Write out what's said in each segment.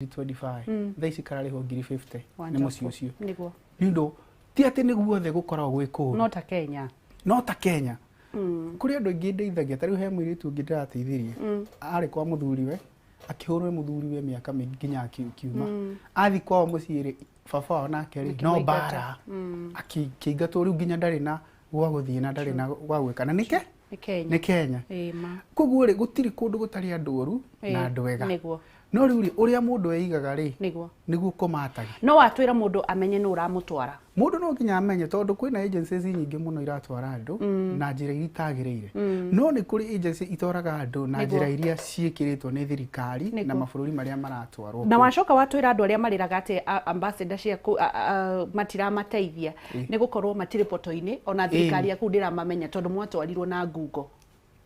25, thaa ici kararĩhwo ngiri 50 nĩ mũciĩ ũcio. Nĩ ũndũ ti atĩ nĩ guothe gũkoragwo gwĩ kũũru. No ta Kenya. No ta Kenya. Kũrĩ andũ aingĩ ndeithagia. Ta rĩu he mũirĩtu ũngĩ ndĩrateithirie, arĩ kwa mũthuriwe, akĩhũrwo nĩ mũthuriwe mĩaka mĩingĩ nginya akiuma. Athiĩ kwao mũciĩ rĩ, baba wao nake rĩ, no Akĩmũingata. Mbara akĩingatwo. Rĩu nginya ndarĩ na gwa gũthiĩ na ndarĩ na gwa gwĩka, na nĩke Nĩ Kenya. Nĩ Kenya. Ĩĩ ma. Koguo rĩ, gũtirĩ kũndũ gũtarĩ andũ oru na andũ ega. No rĩu rĩ, ũrĩa mũndũ eigaga rĩ, nĩguo kũmatagia. No watwĩra mũndũ amenye nũ ũramũtwara. Mũndũ no nginya amenye, tondũ kwĩna agencies nyingĩ mũno iratwara andũ na njĩra iria itagĩrĩire, no nĩ kũrĩ agency itwaraga andũ na njĩra iria ciĩkĩrĩtwo nĩ thirikari na mabũrũri marĩa maratwarwo Na kũu. Wacoka watwĩra andũ arĩa marĩraga atĩ ambassador cia matiramateithia nĩ gũkorwo matirĩ poto-inĩ, ona thirikari ya kũu ndĩramamenya, tondũ mwatwarirwo na ngungo.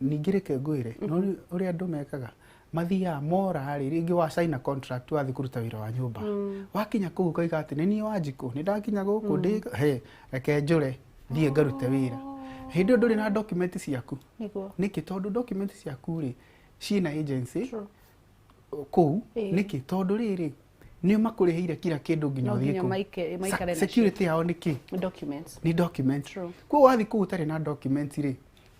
Ningĩ reke ngwĩre, no ũrĩa andũ mekaga, mathiaga mora rĩ, rĩngĩ wa sign a contract, wathiĩ kũruta wĩra wa nyũmba, wakinya kũu ũkauga atĩ nĩ niĩ Wanjikũ, nĩ ndakinya gũkũ, ndĩ he reke njũre thiĩ ngarute wĩra. Hĩndĩ ĩyo ndũrĩ na document ciaku. Nĩkĩ? Tondũ document ciaku rĩ, ciĩna agency kũu. Nĩkĩ? Tondũ rĩrĩ, nĩo makũrĩhĩire kila kĩndũ nginya No ũthiĩ nginya kũu. maikare nacio. Security yao nĩ kĩ? Documents. Nĩ documents. Koguo wathiĩ kũu ũtarĩ na documents rĩ,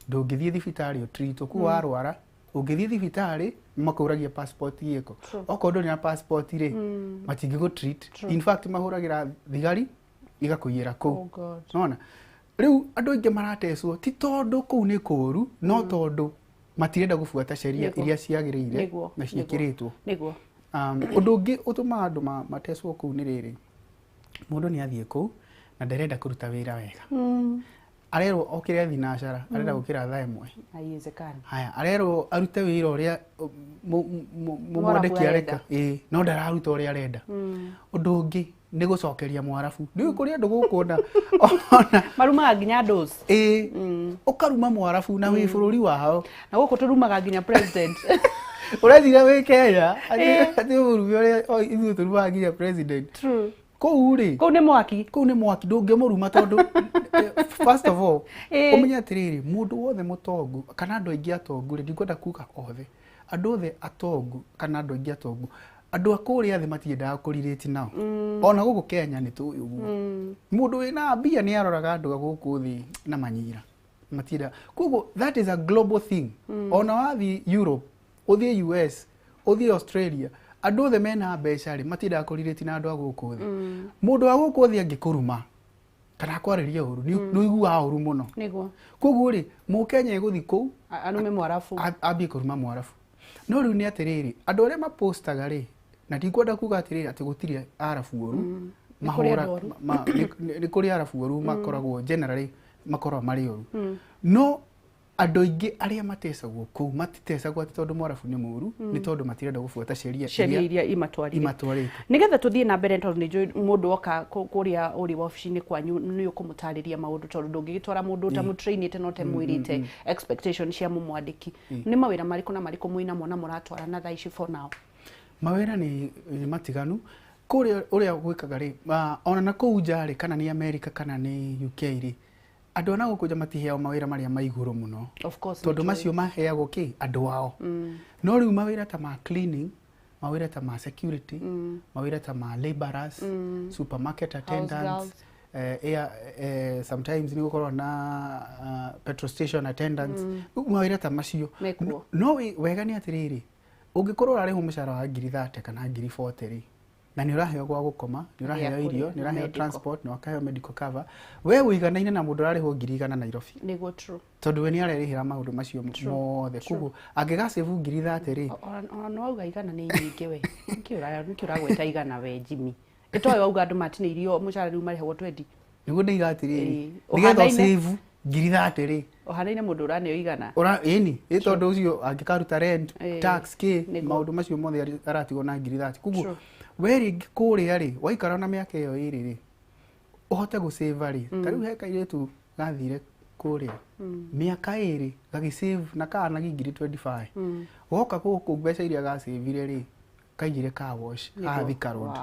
ndũngĩthiĩ thibitarĩ ũtreatwo kũu. Warwara, ũngĩthiĩ thibitarĩ makũragia passport ĩko. Okorwo ndũrĩ na passport rĩ, matingĩgũ treat. In fact, mahũragĩra thigari igakũiyĩra kũu. Oh God. Nona rĩu andũ aingĩ maratecwo ti tondũ kũu nĩ kũũru, no tondũ matirenda gũbuata sheria iria ciagĩrĩire na ciĩkĩrĩtwo. Ũndũ ũngĩ ũtũmaga andũ matecwo kũu nĩ rĩrĩ, mũndũ nĩ athiĩ kũu na ndarenda kũruta wĩra wega. Arerwo okĩre thinacara, arenda gũkĩra thaa 1. Haiwezekani. Haya, arerwo arute wĩra ũrĩa Mwarabu mwandĩki arenda. areka, ĩĩ, no ndararuta ũrĩa arenda. Ũndũ ũngĩ nĩ gũcokeria Mwarabu. Rĩu kũrĩ andũ gũkũ ona Marumaga nginya dose. Ĩĩ, ũkaruma Mwarabu na wĩ bũrũri wao. Na gũkũ tũrumaga nginya president. Ũreciria wĩ Kenya atĩ ũrume ũrĩa ithuĩ tũrumaga nginya president? Kũu rĩ, Kũu nĩ mwaki. Kũu nĩ mwaki, ndũngĩmũruma tondũ first of all, ũmenye atĩrĩrĩ, mũndũ wothe mũtongu kana andũ aingĩ atongu rĩ, ndikwenda kuga othe, andũ othe atongu kana andũ aingĩ atongu, andũ a kũrĩa thĩ matiendaga kũrirĩti nao. Ona gũkũ Kenya nĩ tũĩ ũguo, mũndũ wĩna mbia nĩ aroraga andũ a gũkũ thĩ na manyira, matiendaga. Koguo that is a global thing. Ona wathiĩ Europe, ũthiĩ US, ũthiĩ Australia, andũ othe mena mbeca rĩ, matiendaga kũrirĩti na andũ a gũkũ thĩ. Mũndũ wa gũkũ thĩ angĩkũruma kana akwarĩrie ũru, nĩ ũiguaga ũru mũno. Koguo rĩ, Mũkenya egũthiĩ kũu Arume Mwarabu. Ambie kũruma Mwarabu. No rĩu nĩ atĩrĩrĩ, andũ arĩa mapostaga rĩ, na ndikwenda kuga atĩrĩrĩ atĩ gũtirĩ Arabu oru. Nĩ kũrĩ Mahũra andũ oru. Nĩ kũrĩ Arabu oru, makoragwo, generally makoragwo marĩ oru, no andũ aingĩ arĩa matecagwo kũu matitecagwo atĩ tondũ Mwarabu nĩ mũru, nĩ tondũ matirenda gũbuata sheria sheria iria iria imatwarire. Imatwarĩte. Nigetha tuthiĩ na mbere, tondũ nĩ njũĩ mũndũ oka kũrĩa ũrĩ wabici-inĩ kwanyu nĩ ũkũmũtarĩria maũndũ, tondũ ndũngĩgĩtwara mũndũ ũtamũtrainĩte na ũtamwĩrĩte expectation cia mũmwandĩki. Nĩ mawĩra marĩkũ na marĩkũ mwĩnamo na mũratwara na thaa ici for now? Mawĩra nĩ matiganu kũrĩa ũrĩa gwĩkaga rĩ, ona na kũu nja rĩ, kana nĩ America kana nĩ UK rĩ, andũ a na gũkũ nja matiheagwo mawĩra marĩa ma igũrũ mũno. Of course, tondũ nĩ macio maheagwo kĩ andũ ao. No rĩu mawĩra ta ma cleaning, mawĩra ta ma security, mawĩra ta ma laborers, supermarket attendants, girls. Air, sometimes nĩ gũkorwo na petrol station attendants. Rĩu mawĩra ta macio. Mekuo. No wega nĩ atĩrĩrĩ, ũngĩkorwo ũrarĩhwo mũcara wa ngiri 30 kana ngiri 40 rĩ, na nĩ ũraheo gwa gũkoma, nĩ ũraheo Gĩa irio, kũrĩa, nĩ ũraheo medical. transport, na ũkaheo medical cover, we ũiganaine na mũndũ ũrarĩhwo 100,000 Nairobi. Tondũ we nĩ arerĩhĩra maũndũ macio mothe. Koguo angĩgacĩbu ngiri 30 rĩ, Ona nĩ wauga 100 nĩ nyingĩ we. Nĩkĩ ũragweta 100 we, Jimmy? Ĩtoĩ wauga andũ matinĩirio mũcara, rĩu marĩhagwo 20. Nĩguo ndaiga atĩrĩrĩ, nĩgetha ũsave ngiri 30 rĩ, Ũhanaine mũndũ ũraneo 100. Ũra ĩni ĩ, tondũ ũcio angĩkaruta rent, tax, kĩ, maũndũ macio mothe, aratigwo na ngiri 30. Koguo we rĩngĩ kũrĩa rĩ, waikara na mĩaka ĩyo ĩrĩ rĩ, ũhote gũsave rĩ. Ta rĩu he kairĩtu gathire kũrĩa mĩaka 2, gagĩsave na kaanagi ngiri 25. Goka gũkũ, mbeca iria gacĩvire rĩ, kaigire car wash haha Thika Road.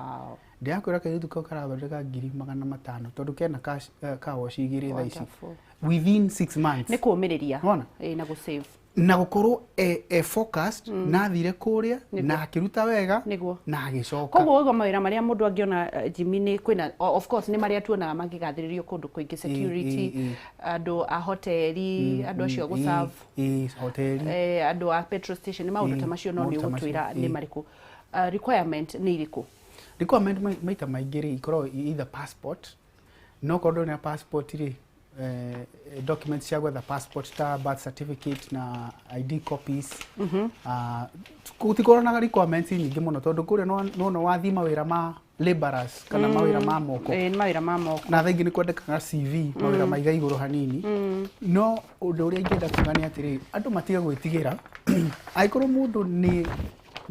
Ndĩrakwĩra, kairĩtu kau karathondeka 500,000, tondũ kena cash, car wash igĩrĩ thaa ici, Wonderful. within 6 months. Nĩ kũũmĩrĩria. Wona? Ĩĩ, na gũsave. Na gũkorwo e focused na athire kũrĩa na akĩruta wega na agĩcoka. Koguo waigua mawĩra marĩa mũndũ angĩona, Jimmy, nĩ kwĩna of course nĩ marĩa tuonaga makĩgathĩrĩrio kũndũ kũingĩ, security, andũ a hoteli, andũ acio a gũserve, hoteli, andũ a petrol station, nĩ maũndũ ta macio. No nĩ maũndũ ta macio, ũgũtwĩra nĩ marĩkũ, requirement nĩ irĩkũ? Requirement maita maingĩ rĩ, ikoragwo either passport, no korwo ndũrĩ na passport rĩ, documents cia gwetha passport ta birth certificate na ID copies. Gũtikorwo na requirements nyingĩ mũno, tondũ kũrĩa nĩwona wathiĩ mawĩra ma laborers kana mawĩra ma moko. Nĩ mawĩra ma moko. Na thaa ingĩ nĩ kwendekaga CV, mawĩra maiga igũrũ hanini. No ũndũ ũrĩa ingĩenda kuga nĩ atĩrĩrĩ, andũ matige gwĩtigĩra. Angĩkorwo mũndũ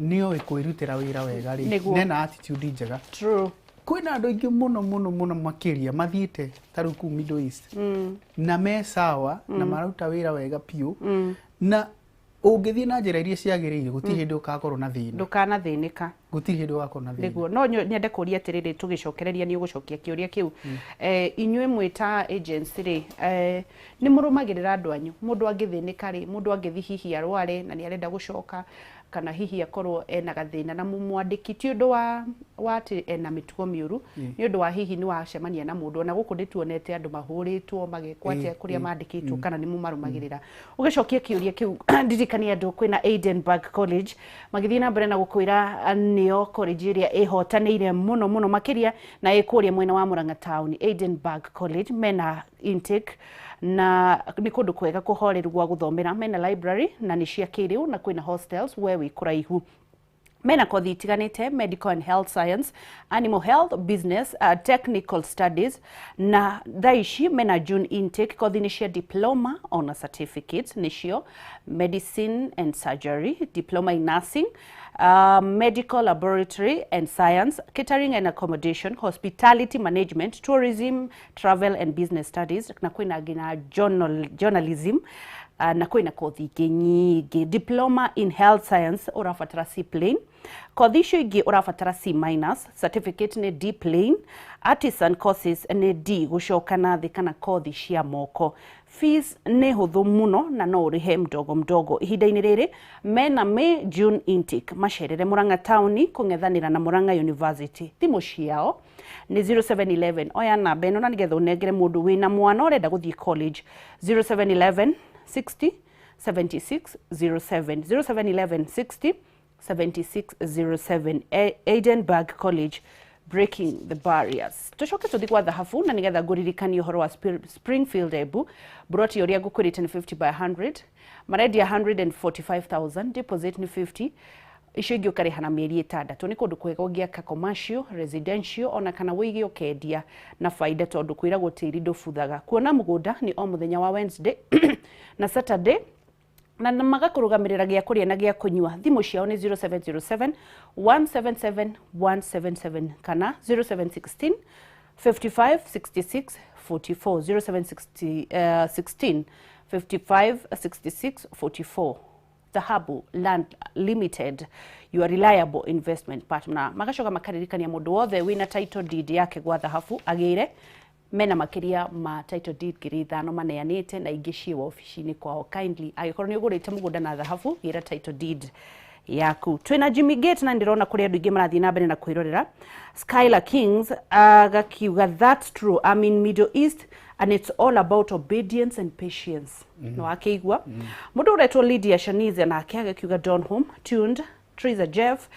nĩ oĩ kwĩrutĩra wĩra wega rĩ, nena attitude njega, kwĩna andũ aingĩ mũno mũno mũno makĩria mathiĩte ta rĩu kũu Middle East na me sawa na maruta wĩra wega biũ. Na ũngĩthiĩ na njĩra iria ciagĩrĩire, gũtirĩ hĩndĩ ũgakorwo na thĩna. Ndũkanathĩnĩka. Gũtirĩ hĩndĩ ũgakorwo na thĩna. Nĩguo no nyende kũria atĩrĩrĩ, tũgĩcokereria nĩ ũgũcokia kĩũria kĩu, inyuĩ mwĩ ta agency rĩ, nĩ mũrũmagĩrĩra andũ anyu? Mũndũ angĩthĩnĩka rĩ, mũndũ angĩthi hihi arware na nĩ arenda gũcoka, kana hihi akorwo ena gathĩna na mũmwandĩki, ti ũndũ wa atĩ ena mĩtugo mĩũru, nĩ ũndũ wa hihi nĩ wacemania na mũndũ, ona gũkũ nĩ tuonete andũ mahũrĩtwo, magekwo atĩa kũrĩa mandĩkĩtwo, kana nĩ mũmarũmagĩrĩra? Ũgĩcokia kĩũria kĩu, ndirikanie andũ kwĩna Edinburgh College magĩthiĩ na mbere na gũkwĩra nĩo college ĩrĩa ĩhotanĩire mũno mũno makĩria na ĩ kũrĩa mwena wa Murang'a town. Edinburgh College mena intake na nĩ kũndũ kwega kũhoreru gwa gũthomera. Mena library na nĩ cia kĩrĩu na kwĩna hostels. We wĩ kũraihu, mena kothi itiganĩte: medical and health science, animal health, business, technical studies. Na thaa ici mena June intake. Kothi nĩ cia diploma ona certificate, nĩcio medicine and surgery, diploma in nursing, medical laboratory and science, catering and accommodation, hospitality management, tourism, travel and business studies, na kwĩna nginya journalism, na kwĩna kothi ingĩ nyingĩ. Diploma in health science ũrabatara C plain, kothi icio ingĩ ũrabatara C minus, certificate nĩ D plain, artisan courses nĩ D gũcoka na thĩ, kana kothi cia moko. Fees nĩ hũthũ mũno na no ũrĩhe mdogo mdogo. Ihinda-inĩ rĩrĩ mena May, June intake. Macerere Murang'a town kũng'ethanĩra na Murang'a University. Thimũ ciao nĩ 0711, oya namba ĩno na nĩgetha ũnengere mũndũ wĩna mwana ũrenda gũthiĩ college: 0711 60 76 07, 0711 60 7607. Edinburgh College, breaking the barriers. Tucoke tuthi gwa thahabu na nigetha ngũririkanie ũhoro wa Springfield Embu. Broti ũrĩa ngũkwĩrĩte nĩ 50 by 100, marendia 145,000, deposit nĩ 50, icio ingĩ ũkarĩha na mĩeri 6. Nĩ kũndũ kwega ũngĩaka commercial, residential, ona kana wĩige ũkendia na faida, tondũ kwĩragwo tĩri ndũbuthaga. Kuona mũgũnda nĩ o mũthenya wa Wednesday na Saturday, na magakũrũgamĩrĩra gĩa kũrĩa na gĩa kũnyua. Thimũ ciao nĩ 0707 177 177 kana 0716 55 66 44, 0716 55 66 44. Dhahabu Land Limited, your reliable investment partner. Magacoka makaririkania mũndũ wothe wĩna title deed yake gwa Dhahabu agĩre. Mena makĩria ma title deed 5,000 maneanĩte na ingĩ ciĩ wabici-inĩ kwao. Kindly, angĩkorwo nĩ ũgũrĩte mũgũnda na Dhahabu, gĩra title deed yaku. Twĩna Jimmy Gate na ndĩrona kũrĩ andũ aingĩ marathiĩ na mbere na kwĩrorera. Skylar Kings agakiuga, "That's true. I'm in Middle East and it's all about obedience and patience." No akĩigua mũndũ ũretwo Lydia Shanize nake agakiuga, "Don home tuned." Teresa Jeff,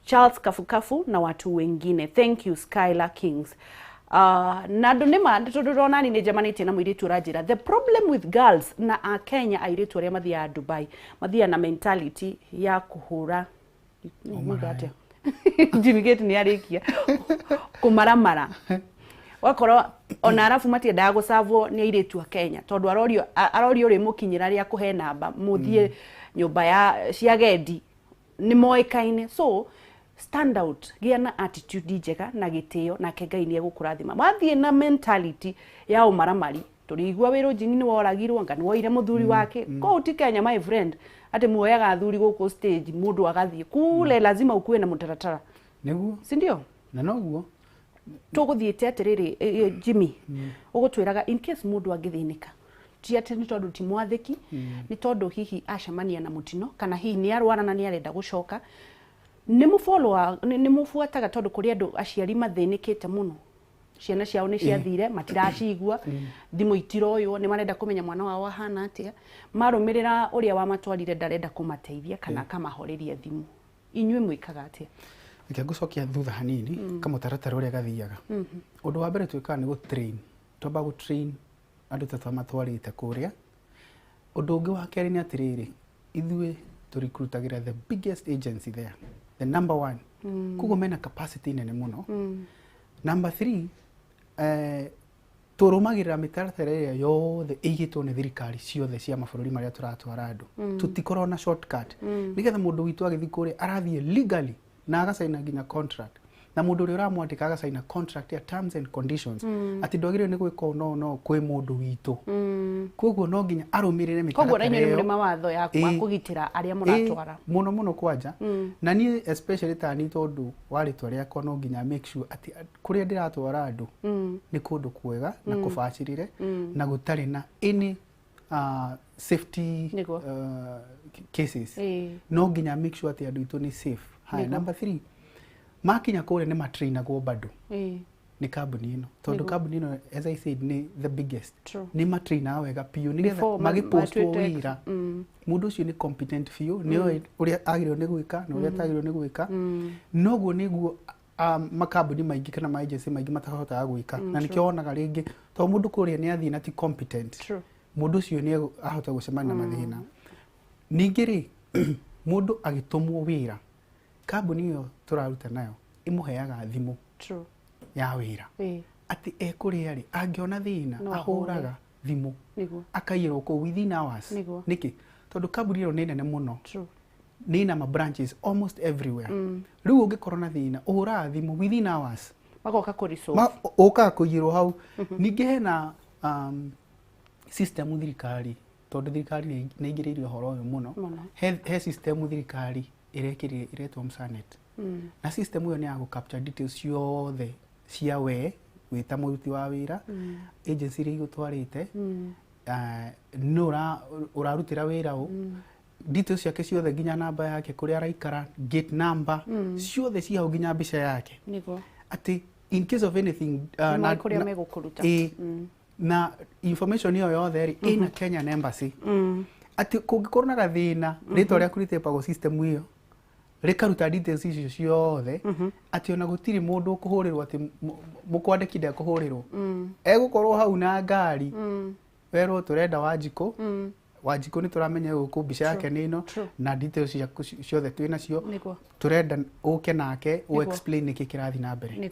Charles Kafukafu na watu wengine, thank you, Skylar Kings. Na andũ nĩ ma tondũ ndĩrona nĩ njemanĩtie na mũirĩtu ũranjĩra the problem with girls na a Kenya, airĩtu arĩa mathiaga Dubai mathiaga na mentality ya kũhũra. Nguga atĩa? Jimmy Gate nĩ arĩkia kũmaramara wakorwo ona arabu matiendaga gũcavwo nĩ airĩtu a Kenya, tondũ arorio ũrĩmũkinyĩra rĩa kũhe namba mũthiĩ nyũmba ya ciagendi nĩ moĩkaine. So stand out, gĩa na attitude njega na gĩtĩo, nake Ngai nĩ egũkũrathima. Wathiĩ na mentality ya ũmaramari, tũrĩigua wĩrũ njini nĩ woragirwo, anga nĩ woire mũthuri wake kũu. Ti Kenya, my friend, atĩ muoyaga athuri gũkũ stage mũndũ agathiĩ kule. Lazima ukuwe na mũtaratara. Nĩguo. Si ndio? Na noguo. Tũgũthiĩte atĩrĩrĩ, Jimmy, ũgũtwĩraga in case mũndũ angĩthĩnĩka Ti atĩ nĩ tondũ ti mwathĩki, nĩ tondũ hihi acemania na mũtino kana hihi nĩ arwara na nĩ arenda gũcoka. Nĩ mũfollow, nĩ mũbuataga? Tondũ kũrĩ andũ aciari mathĩnĩkĩte mũno, ciana ciao nĩ ciathire, matiracigua, thimũ itiroywo, nĩ marenda kũmenya mwana wao ahana atĩa. Marũmĩrĩra ũrĩa wamatwarire, ndarenda kũmateithia kana akamahoreria thimũ. Inyuĩ mwĩkaga atĩa? Reke ngũcokia thutha hanini kamũtaratara ũrĩa gathiaga. Ũndũ wa mbere twĩkaga nĩ gũ-train, twambaga gũ-train andũ ta twamatwarĩte kũrĩa. Ũndũ ũngĩ wa kerĩ nĩ atĩrĩrĩ, ithuĩ tũrecruitagĩra the biggest agency there, the number one, koguo mena capacity nene mũno. Number three, tũrũmagĩrĩra mĩtaratara ĩrĩa yothe ĩigĩtwo nĩ thirikari ciothe cia mabũrũri marĩa tũratwara andũ. Tũtikoragwo na shortcut, nĩgetha mũndũ witũ agĩthiĩ kũrĩa arathiĩ legally na agacaina nginya contract, na mũndũ ũrĩa ũramwandĩka agacaina contract ya terms and conditions atĩ ndwagĩrĩirwo nĩ gwĩka ũũ no no kwĩ mũndũ witũ, koguo no nginya arũmĩrĩre Koguo na mĩtaratara inyuĩ nĩ mũrĩ ĩyo. mawatho ya ma kũgitĩra arĩa mũratwara? Mũno mũno kwanja, na niĩ especially ta niĩ, tondũ wa rĩtwa rĩakwa, no nginya make sure atĩ kũrĩa ndĩratwara andũ nĩ kũndũ kwega na kũbacĩrĩre na gũtarĩ na any safety cases. No nginya make sure atĩ andũ aitũ nĩ safe. Haya, number three, makinya kũrĩa nĩ matrainagwo bado nĩ kambuni ĩno, tondũ kambuni ĩno, as I said, nĩ the biggest. Nĩ matrainaga wega biũ nĩgetha Before magĩpostwo matuĩte- wĩra, mũndũ ũcio nĩ competent biũ, nĩ oĩ ũrĩa agĩrĩirwo nĩ gwĩka na ũrĩa atagĩrĩirwo nĩ gwĩka. Noguo nĩguo makambuni maingĩ kana ma agency maingĩ matahotaga gwĩka, na nĩkĩo wonaga rĩngĩ tondũ mũndũ kũrĩa nĩ athiĩ na ti competent, mũndũ ũcio nĩ ahota gũcemania na mathĩna. Ningĩ rĩ, mũndũ agĩtũmwo wĩra, kambuni ĩyo tũraruta nayo ĩmũheaga thimũ ya wĩra, atĩ ekũrĩa rĩ, angĩona thĩna, No ahũre. ahũraga thimũ, akaiyĩrwo kũu within hours. Nĩkĩ? Tondũ kambuni ĩyo nĩ nene mũno, nĩ ina ma branches almost everywhere. Rĩu ũngĩkorwo na thĩna, ũhũraga thimũ within hours, Magoka kũ-resolve. Ũkaga kũiyĩrwo hau. Ningĩ hena system thirikari, tondũ thirikari nĩ ĩingĩrĩire ũhoro ũyũ mũno. Mũno. He system thirikari ĩrekĩrire ĩretwo Msanet, na system ĩyo nĩ ya gũ capture details ciothe cia we wĩ ta mũruti wa wĩra, agency iria igũtwarĩte, nũ ũrarutĩra wĩra ũ, details ciake ciothe, nginya namba yake, kũrĩa araikara, gate number, ciothe ci hau, nginya mbica yake, atĩ in case of anything Nĩmoĩ kũrĩa megũkũruta. Ĩ, na information ĩyo yothe rĩ, ĩna Kenyan Embassy, atĩ kũngĩkorwo na gathĩna, rĩtwa rĩaku rĩtepagwo system ĩyo, rĩkaruta details icio ciothe, atĩ ona gũtirĩ mũndũ ũkũhũrĩrwo atĩ mũkwandĩki ndekũhũrĩrwo, egũkorwo hau na ngari, werwo tũrenda Wanjikũ. Wanjikũ nĩ tũramenya gũkũ, mbica yake nĩ ĩno, na details ciaku ciothe twĩ nacio, tũrenda ũke nake ũ explain nĩkĩ kĩrathiĩ na mbere,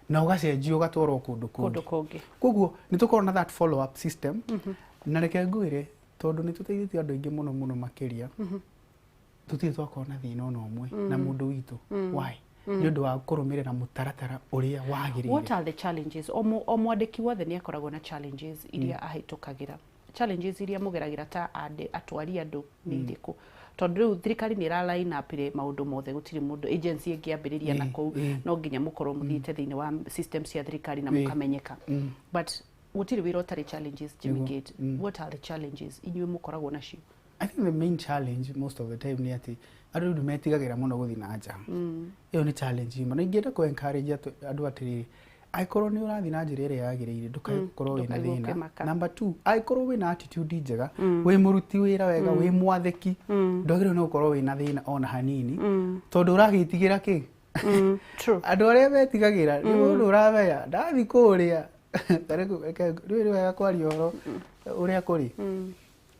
na ũgacenjio ũgatwarwo kũndũ kũndũ kũngĩ. Kũngĩ. Koguo nĩ tũkorwo na that follow up system. Na reke ngwĩre, tondũ nĩ tũteithĩtie andũ aingĩ mũno mũno makĩria, tũtirĩ twakorwo na thĩna ona ũmwe na mũndũ witũ. Why? Nĩ ũndũ wa kũrũmĩrĩra mũtaratara ũrĩa wagĩrĩire. What are the challenges? O mwandĩki wothe nĩ akoragwo na challenges iria ahĩtũkagĩra. Challenges iria mũgeragĩra ta atwari andũ nĩ irĩkũ? Tondũ rĩu thirikari nĩ ĩra line up rĩ maũndũ mothe, gũtirĩ mũndũ agency ĩngĩambĩrĩria na kũu, no nginya mũkorwo mũthiĩte thĩinĩ wa system cia thirikari na mũkamenyeka, but gũtirĩ wĩra ũtarĩ challenges, Jimmy Gate. What are the challenges inyuĩ mũkoragwo nacio? I think the main challenge most of the time nĩ atĩ andũ rĩu metigagĩra mũno gũthiĩ na nja. Ĩyo nĩ challenge imwe, na ingĩenda kũ encourage andũ atĩrĩrĩ, angĩkorwo nĩ ũrathiĩ na njĩra ĩrĩa yagĩrĩire, ndũkae gũkorwo wĩna Ndũkaigua thĩna. ũkĩmaka. Number two, angĩkorwo wĩna attitude njega, wĩ mũruti wĩra wega, wĩ mwathĩki, ndwagĩrĩirwo nĩ gũkorwo wĩna thĩna ona hanini, tondũ ũragĩtigĩra kĩ? True. Andũ arĩa metigagĩra nĩ mũndũ ũramenya ndathi kũrĩa. Ta rĩu rĩu nĩ wega kwaria ũhoro ũrĩa kũrĩ.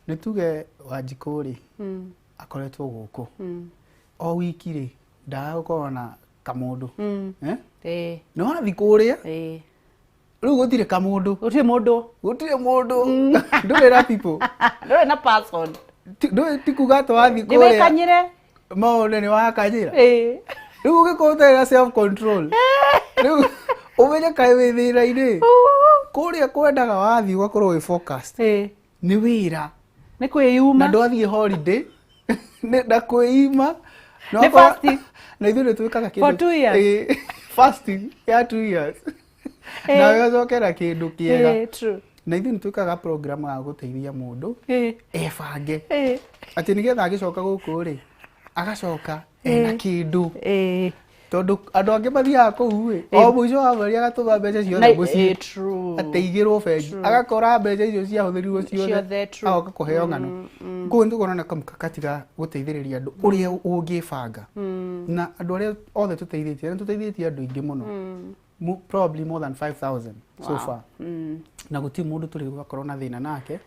Nĩ tuge Wanjikũ rĩ, akoretwo gũkũ o wiki rĩ, ndaga gũkorwo na kamũndũ. Eh? Nĩ wathi kũrĩa, rĩu gũtirĩ kamũndũ. Gũtirĩ mũndũ. Gũtirĩ mũndũ, ndũrĩ na people. Ndũrĩ na person. Ndũĩ, ti kuga atĩ wathiĩ kũrĩa Nĩwĩkanyĩre. Maũndũ nĩ wakanyĩra. Rĩu ũngĩkorwo ũtarĩ na self control, rĩu ũmenye kaĩ wĩ thĩna-inĩ. Kũrĩa kwendaga wathiĩ ũgakorwo wĩ focused, nĩ wĩra Nĩ kwĩyuma. Na ndwathiĩ holiday na kwĩima. Na Nĩ fasting. Na ithuĩ nĩ twĩkaga kĩndũ For 2 years. Ĩ, fasting ya 2 years, nawe ũcokera kĩndũ kĩega. True. Na ithuĩ nĩ twĩkaga program ya gũteithia mũndũ ebange, atĩ nĩgetha agĩcoka gũkũ rĩ, agacoka ena kĩndũ, tondũ andũ angĩ mathiaga kũu rĩ, o mũico wa mweri agatũma mbeca ciothe mũciĩ, True. Atĩ igĩrwo bengi, agakora mbeca icio ciahũthĩrirwo ciothe, Ciothe, true. Agoka kũheo ng'ano. Koguo nĩ tũkorwo na kamũkakati ga gũteithĩrĩria andũ ũrĩa ũngĩbanga, na andũ arĩa othe tũteithĩtie, na tũteithĩtie andũ aingĩ mũno, probably more than 5000 so far, na gũtirĩ mũndũ tũrĩ gwakorwo na thĩna nake.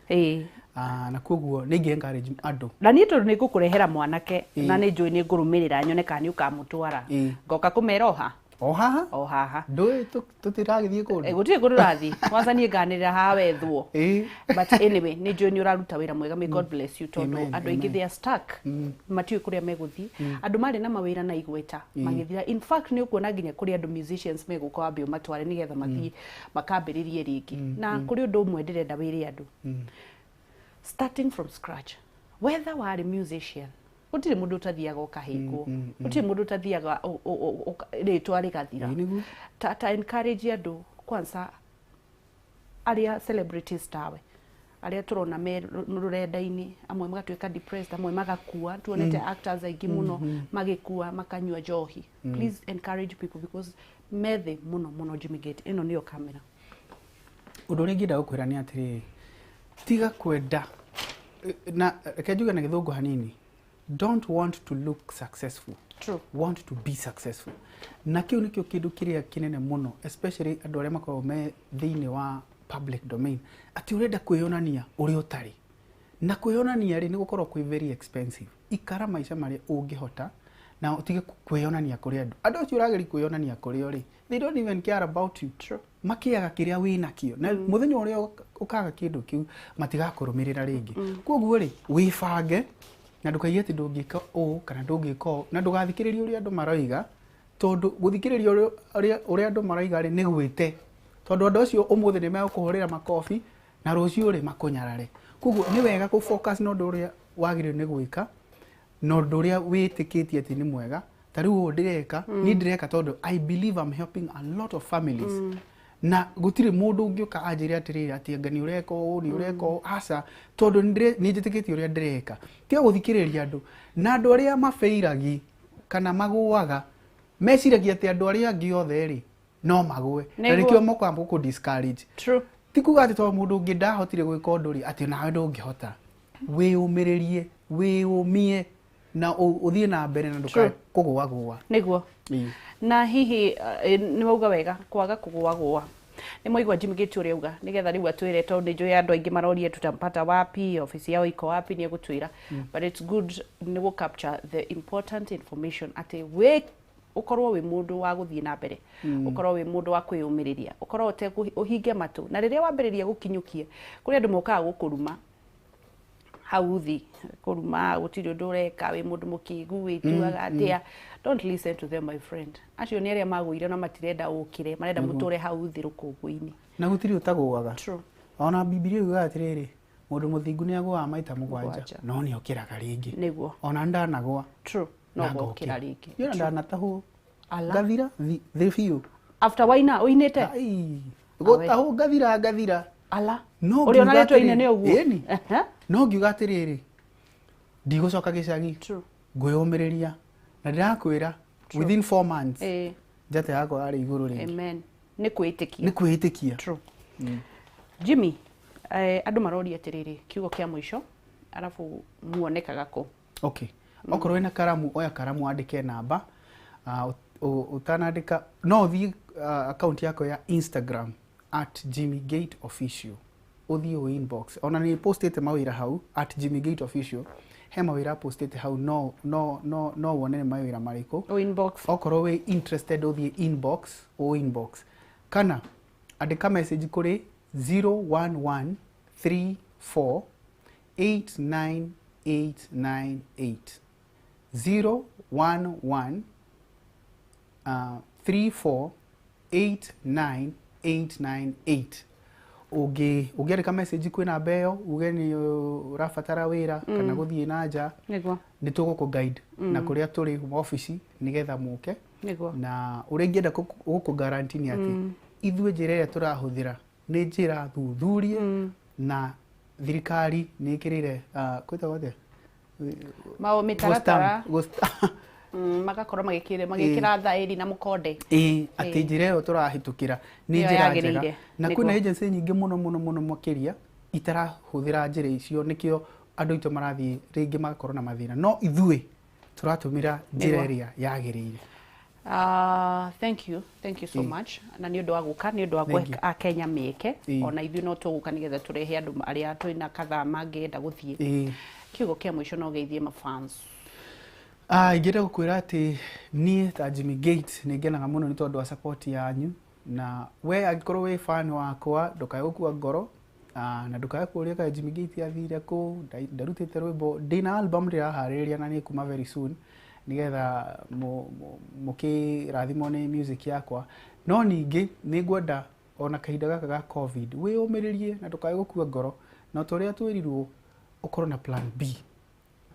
Ah, na koguo nĩ ingĩ encourage andũ. Na niĩ tondũ nĩ ngũkũrehera mwanake, na nĩ njũĩ nĩ ngũrũmĩrĩra nyone kana nĩ ũkamũtwara, ngoka kũmera oha. O haha. O haha. Ndũĩ tũtiragĩthiĩ kũndũ. Gũtirĩ kũndũ ũrathiĩ, kwanza niĩ nganĩrĩra haha wethwo. But anyway, nĩ njũĩ nĩ ũraruta wĩra mwega. May God bless you, tondũ Amen, andũ aingĩ amen. they are stuck, matiũĩ kũrĩa megũthiĩ. Andũ marĩ na mawĩra na igweta magĩthira. In fact, nĩ ũkuona nginya kũrĩ andũ musicians megũka wambe ũmatware nĩgetha mathiĩ makambĩrĩrie rĩngĩ. Na kũrĩ ũndũ ũmwe ndĩrenda wĩre andũ, starting from scratch, whether warĩ musician, gũtirĩ mũndũ ũtathiaga ũkahĩngwo, gũtirĩ mũndũ ũtathiaga rĩtwa rĩgathira. Ĩĩ, nĩguo. Ta encourage andũ kwanza arĩa celebrities tawe, arĩa tũrona me rũrenda-inĩ, amwe magatuĩka depressed, amwe magakua. Tuonete actors aingĩ mũno magĩkua makanyua njohi. Please encourage people because methe mũno mũno. Jimmy Gate, ĩno nĩyo kamera. Ũndũ ũrĩa ingĩenda gũkwĩra nĩ atĩrĩrĩ, tiga kwenda na reke njuge na gĩthũngũ hanini, don't want to look successful, want to be successful. Na kĩu nĩkĩo kĩndũ kĩrĩa kĩnene mũno, especially andũ arĩa makoragwo me thĩinĩ wa public domain, atĩ ũrenda kwĩyonania ũrĩa ũtarĩ. Na kwĩyonania rĩ, nĩ gũkorwo kwĩ very expensive. Ikara maica marĩa ũngĩhota na ũtige kwĩyonania kũrĩ andũ. Andũ acio ũrageria kwĩyonania kũrĩ o rĩ, they don't even care about you. Makĩaga kĩrĩa wĩ nakĩo, na mũthenya ũrĩa ũkaga kĩndũ kĩu, matigakũrũmĩrĩra rĩngĩ. Koguo rĩ, wĩbange na ndũkaige atĩ ndũngĩka ũũ kana ndũngĩka ũũ, na ndũgathikĩrĩrie ũrĩa andũ maroiga, tondũ gũthikĩrĩria ũrĩa andũ maroiga rĩ, nĩ gwĩte, tondũ andũ acio ũmũthĩ nĩ megũkũhũrĩra makobi na rũciũ rĩ, makũnyarare. Koguo nĩ wega kũ focus na ũndũ ũrĩa wagĩrĩirwo nĩ gwĩka na ũndũ ũrĩa wĩtĩkĩtie atĩ nĩ mwega. Ta rĩu ũũ ndĩreka, niĩ ndĩreka tondũ I believe I'm helping a lot of families, na gũtirĩ mũndũ ũngĩũka anjĩre atĩrĩrĩ, atĩ anga nĩ ũreka ũũ, nĩ ũreka ũũ. Aca, tondũ nĩ njĩtĩkĩtie ũrĩa ndĩreka. Tiga gũthikĩrĩria andũ. Na andũ arĩa mabeiragi kana magũaga meciragia atĩ andũ arĩa angĩ othe rĩ, no magũe, na nĩkĩo mokaga gũkũ discourage. Ti kuga atĩ tondũ mũndũ ũngĩ ndahotire gwĩka ũndũ rĩ, atĩ nawe ndũngĩhota. Wĩyũmĩrĩrie, wĩyũmie na ũthiĩ na mbere na ndũkae kũgũagũa. Na hihi nĩ wauga wega, kwaga kũgũagũa. Nĩ mwaigua Jimmy Gate ũrĩa auga, nĩgetha rĩu atwĩre, tondũ nĩ njũĩ andũ aingĩ maroria tutampata wapi, ofisi yao iko wapi, nĩ egũtwĩra. But it's good nĩ gũ capture the important information atĩ wĩ ũkorwo wĩ mũndũ wa gũthiĩ na mbere, ũkorwo wĩ mũndũ wa kwĩyũmĩrĩria, ũkorwo ũtegũ ũhinge matũ. Na rĩrĩa wambĩrĩria gũkinyũkia, kũrĩ andũ mokaga gũkũruma hau thi kũruma, gũtirĩ ũndũ ũreka, wĩ mũndũ mũkĩgu, wĩtuaga atĩa. Don't listen to them, my friend. Acio nĩ arĩa magũire na matirenda ũkĩre, marenda mũtũre hau thĩ rũkũngũ-inĩ. Na gũtirĩ ũtagũaga. Ona Bibilia yugaga atĩrĩrĩ, mũndũ mũthingu nĩ agũaga maita 7, 7. no nĩ okĩraga rĩngĩ. Ona ndanagũa No na ngokĩra ngokĩra. Rĩngĩ. Niĩ ona ndanatahwo Ala. ngathira thĩ biũ. After waina ũinĩte? Ai, gũtahwo ngathira ngathira. Ala. No ũrĩa ngiuga ona rĩtwa atĩrĩrĩ, inene ũguo. Ĩni. No ngiuga atĩrĩrĩ, ndigũcoka gĩcagi, ngwĩyũmĩrĩria, na ndĩrakwĩra within 4 months njata yakwa yarĩ igũrũ rĩngĩ. Amen, nĩ kwĩĩtĩkia. Nĩ kwĩĩtĩkia. True. Jimmy, andũ maroria atĩrĩrĩ, kiugo kĩa mũico, arabu muonekaga kũ? Okay, okorwo wĩna karamu, oya karamu wandĩke namba. Ũtanandĩka no ũthiĩ account yakwa ya Instagram, @JimmyGateOfficial, ũthiĩ ũ inbox. Ona nĩ postĩte mawĩra hau, @JimmyGateOfficial, he mawĩra postĩte hau, no wone nĩ mawĩra marĩkũ. O inbox. Okorwo wĩ interested, ũthiĩ inbox, ũ inbox kana andĩka message kũrĩ 011 34 89898, 011 34 89898. Ũngĩandĩka message kwĩ namba ĩyo, uge nĩ ũrabatara wĩra kana gũthiĩ na nja, nĩ tũgũkũ guide na kũrĩa tũrĩ wabici nĩgetha mũke. Na ũrĩa ingĩenda gũkũ guarantee nĩ atĩ ithuĩ njĩra ĩrĩa tũrahũthĩra Nĩ njĩra thuthurie na thirikari nĩ ĩkĩrĩire, kwĩtagwo atĩa? Mao mĩtaratara. Magakorwo magĩkĩra thaĩri na mũkonde. Ĩĩ, atĩ njĩra ĩyo tũrahĩtũkĩra nĩ Nĩyo njĩra njega. Yagĩrĩire. Na Nĩguo. Kwĩna agency nyingĩ mũno mũno mũno makĩria itarahũthĩra njĩra icio, nĩkĩo andũ aitũ marathiĩ rĩngĩ magakorwo na mathĩna, no ithuĩ tũratũmĩra njĩra ĩrĩa yagĩrĩire. Thank you, thank you so much, na nĩ ũndũ wa gũka, nĩ ũndũ wa Thank kũhe you. Akenya mĩeke. Ona ithuĩ no tũgũka nĩgetha tũrehe andũ arĩa twĩna kadhaa mangĩenda gũthiĩ. Kiugo kĩa mũico no geithie mafans. Ah, ingĩenda gũkwĩra atĩ niĩ ta Jimmy Gate nĩ ngenaga mũno nĩ tondũ wa support yanyu, na we angĩkorwo wĩ fan wakwa, ndũkae gũkua ngoro, na ndũkae kũũria kaĩ Jimmy Gate athire kũ, ndarutĩte rwĩmbo. Ndĩna album ndĩraharĩrĩria na nĩ kuma very soon, nĩgetha mũkĩrathimwo nĩ music yakwa. No ningĩ nĩ ngwenda ona kahinda gaka ga COVID wĩyũmĩrĩrie na ndũkae gũkua ngoro, na ta ũrĩa twĩrirwo ũkorwo na plan B,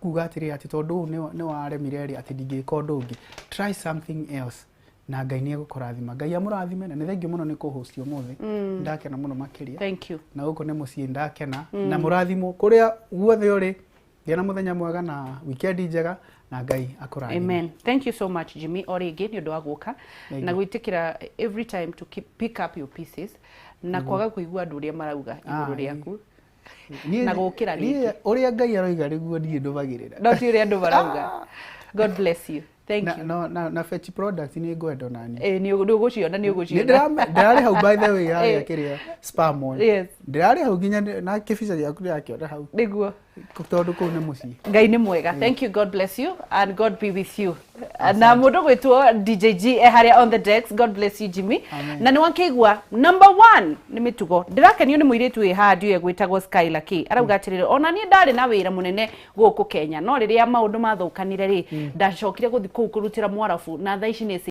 kuga atĩrĩ atĩ tondũ ũũ nĩ waremire rĩ, atĩ ndingĩka ũndũ ũngĩ. Try something else na Ngai nĩ egũkũrathima. Ngai amũrathime, na nĩ thengiũ mũno nĩ kũhost ũmũthĩ. Ndakena mũno makĩria. Thank you. Na gũkũ nĩ mũciĩ, ndakena na mũrathimwo kũrĩa guothe ũrĩ. Gĩa na mũthenya mwega na weekend njega, na Ngai akũrathime. Amen. Thank you so much, Jimmy, o rĩngĩ nĩ ũndũ wa gũka Thank na you. gwĩtĩkĩra every time to keep, pick up your pieces na kwaga kũigua andũ ũrĩa marauga igũrũ rĩaku na gũkĩra Niĩ rĩngĩ. Ũrĩa Ngai aroiga nĩguo niĩ ndũmagĩrĩra. No ti ũrĩa andũ marauga. God bless you. Thank Na, you. no, na Fetch product nĩ ngwenda onani. Ĩ, nĩ ũgũciona, nĩ Nĩ ũgũciona. Ndĩrarĩ hau, by the way, harĩa kĩrĩa Spar Mall. Ndĩrarĩ hau nginya na kĩbica gĩaku ndĩrakĩona hau, Nĩguo. Tondũ kũu nĩ mũciĩ. Ngai nĩ mwega. Thank you. God bless you and God be with you. Na mũndũ gwĩtwo DJG e harĩa on the decks. God bless you, Jimmy. Amen. Na nĩ wakĩigua number one nĩ mĩtugo. Ndĩrakenio nĩ mũirĩtu wĩ haha, ndiũĩ gwĩtagwo Skylar K, arauga atĩrĩrĩ, ona niĩ ndarĩ na wĩra mũnene gũkũ Kenya, no rĩrĩa maũndũ mathũkanire rĩ, ndacokire gũthiĩ kũu kũrutĩra mwarabu, na thaa ici nĩ